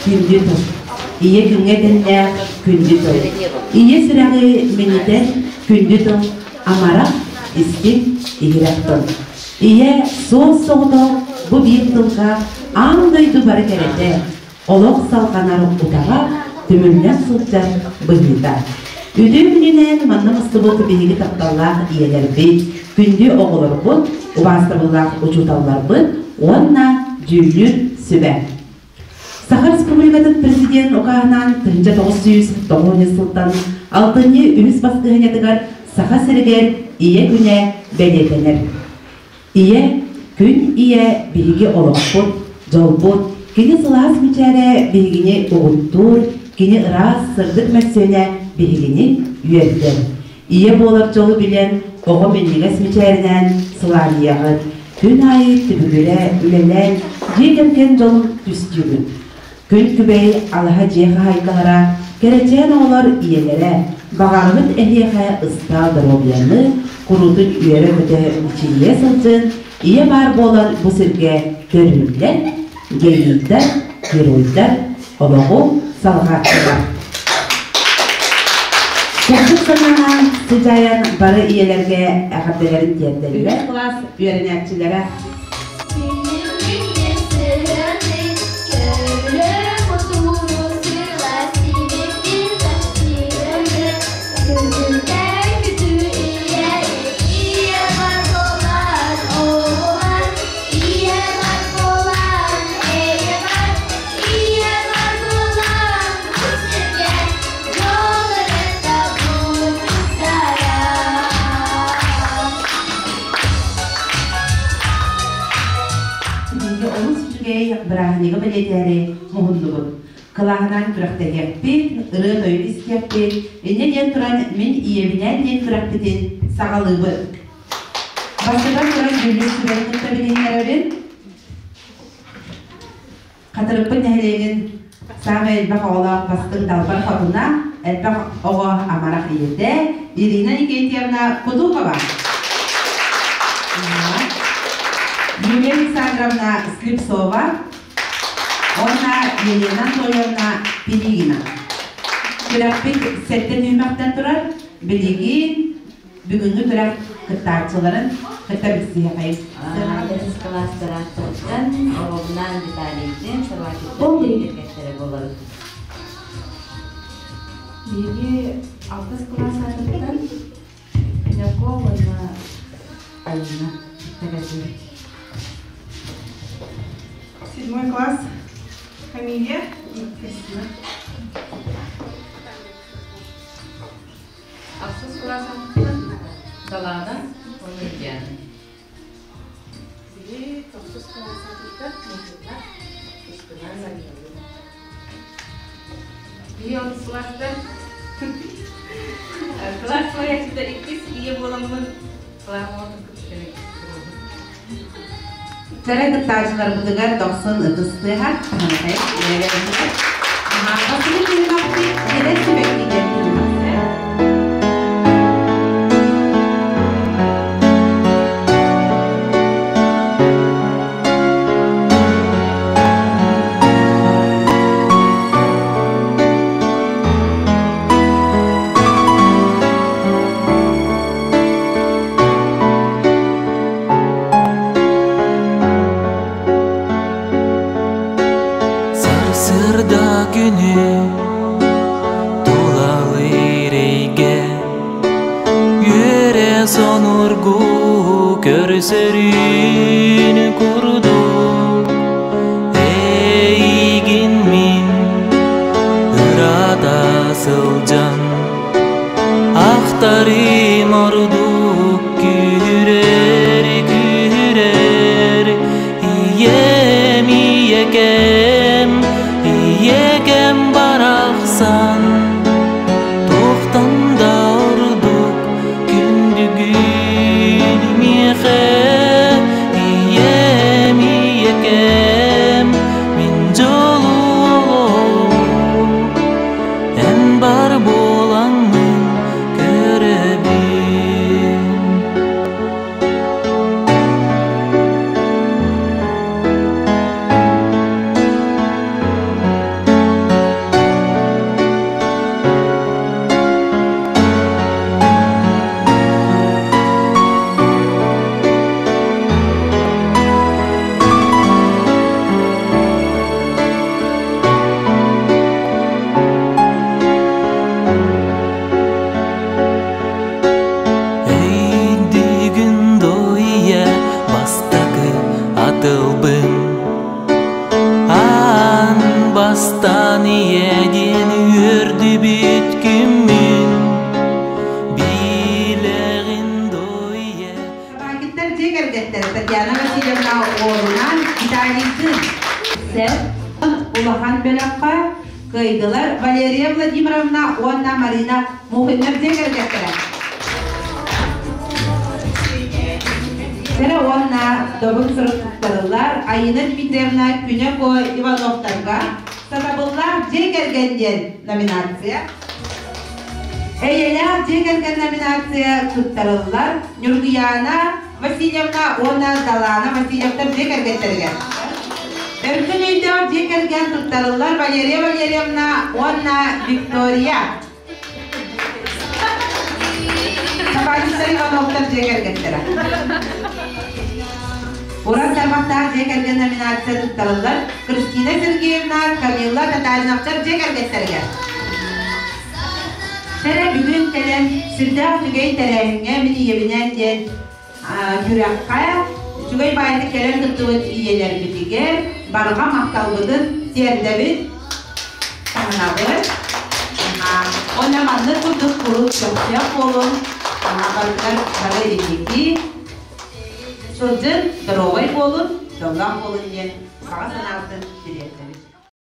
Күндү тыл. Ийэ күҥҥэ тэннээх күндү тыл. Ийэ сүрэҕи минитэр күндү тыл. Амарах, истиҥ, иһирэх тыл. Ийэ суос соҕотох бу биир тылга аан дойду бары кэрэтэ, олох салҕанар утаҕа түмүллэн сылдьар быһыыта. Үтүө күнүнэн манна мустубут биһиги тапталлаах ийэлэрбит, күндү оҕолорбут, убаастабыллаах учууталларбыт уонна дьүүллүүр сүбэ. Саха Республикатын Президент укааһынан 1990 сылтан алтынньы үһүс баскыһыанньатыгар Саха сиригэр Ийэ күнэ бэлиэтэнэр. Ийэ, күн ийэ биһиги олохпут, дьолбут, кини сылаас мичээрэ биһигини угуттуур, кини ыраас, сырдык мөссүөнэ биһигини үөрдэр. Ийэ буолар дьолу билэн, оҕо минньигэс мичээринэн сылаанньыйаҕыт, күн аайы түбүгүрэ үлэлээн, дьиэ кэргэн дьолун түстүүгүт. Күн күбэй алаһа дьиэ хаһаайкалара, кэрэчээн оҕолор ийэлэрэ, баҕарабыт эһиэхэ ыстаал доруобуйаны, куруутун үөрэ-көтө мичилийэ сылдьын, ийэ баар буолан бу сиргэ төрүүллэр, генийдэр, геройдар, олоҕу салҕааччылар. Сырдык санаанан сыдьаайан бары ийэлэргэ эҕэрдэлэрин тиэрдэллэр. Кылаас үөрэнээччилэрэ Биһиги олус үчүгэй бырааһынньыгы бэлиэтээри муһуннубут. Кылааһынан күрэхтэһиэхпит, ырыа-тойук истиэхпит, инньэ диэн туран мин ийэбинээн диэн күрэхпитин саҕалыыбыт. Бастатан туран дьүүллүүр сүбэни кытта билиһиннэрэбин. Хатырыкпыт нэһилиэгин саамай элбэх оҕолоох бастыҥ далбар хотуна, элбэх оҕо амарах ийэтэ Ирина Никитьевна Кутукова. Юлия Александровна Слепцова уонна Елена Анатольевна Пилигина. Күрэхпит сэттэ түһүмэхтэн турар. Билигин Бүгүҥҥү күрэх кыттааччыларын кытта билсиэхэйим. Бэһис кылаастарааттартан оҕобунаан Виталийдыын Собакиттан кэргэттэрэ буолабыт. Биһиги алтыс кылаас аатыттан Пинякова уонна Алина кытта Седьмой класс. Фамилия Кристина. Ахсыс кылаас аатыттан Далаана уонна Диана. Биһи тохсус кылаас аатыттан Михаила Устина Марьяна. Биһи онус кылаастан кылаас салайааччыта иккис ийэ буоламмын кылааһым Кэрэ кыттааччыларбытыгар дохсун ытыс тыаһа таһынахай үлэлэрбитигэр Аһаҕасыгы түһүмэхпит эдэр сибэккигэ түһүмэхтэр. Сарсыарда күнү тулалыыр эйгэ Үөрэ сонургуу көрсөрүн курдук Эйигин мин ыраата сылдьан Ахтарым ордук күүрэр күүрэр Ийэм ийэкэм ийэкэм барахсан Туохтан да ордук күндүгүн миэхэ Ийэм ийэкэм мин дьолуом Эн бар буолаҥмын көрөбүн. Бастаан ийэ диэн үөрдүбүт күммүн Билэҕин дойе Табаакиттар дьиэ кэргэттэрэ Татьяна Васильевна уолунаан Виталийдыын Сэр улахан бөлөххө кыайдылар Валерия Владимировна уонна Марина Мухиннар дьиэ кэргэттэрэ. Сэрэ уонна добун сурук туттарыллар Айына Дмитриевна Күнэ Ко Ивановтарга Сатабыллаах дьиэ кэргэн диэн номинация. Эйэлээх дьиэ кэргэн номинация туттарыллар Ньургуйаана Васильевна уонна Далаана Васильевтар дьиэ кэргэттэригэр. Өркөн өйдөөх дьиэ кэргэн туттарыллар Валерия Валерьевна уонна Виктория. Табаарыстар Ивановтар дьиэ кэргэттэрэ. Уран тарбахтаах дьиэ кэргэн номинация туттарыллар Кристина Сергеевна, Камилла Татариновтар дьиэ кэргэттэригэр. Сэрэ бүгүн кэлэн сүрдээх үчүгэй тэрээһиҥҥэ мин ийэбинээн диэн күрэххэ үчүгэй баайдык кэлэн кыттыбыт ийэлэрбитигэр барҕа махталбытын тиэрдэбит, таһынабыт. Уонна маннык курдук куруук көхтөөх буолуҥ, барытыгар бары инники сылдьын, доруобай буолун, дьоллоох буолун диэн баҕа санаабытын тириэрдэбит.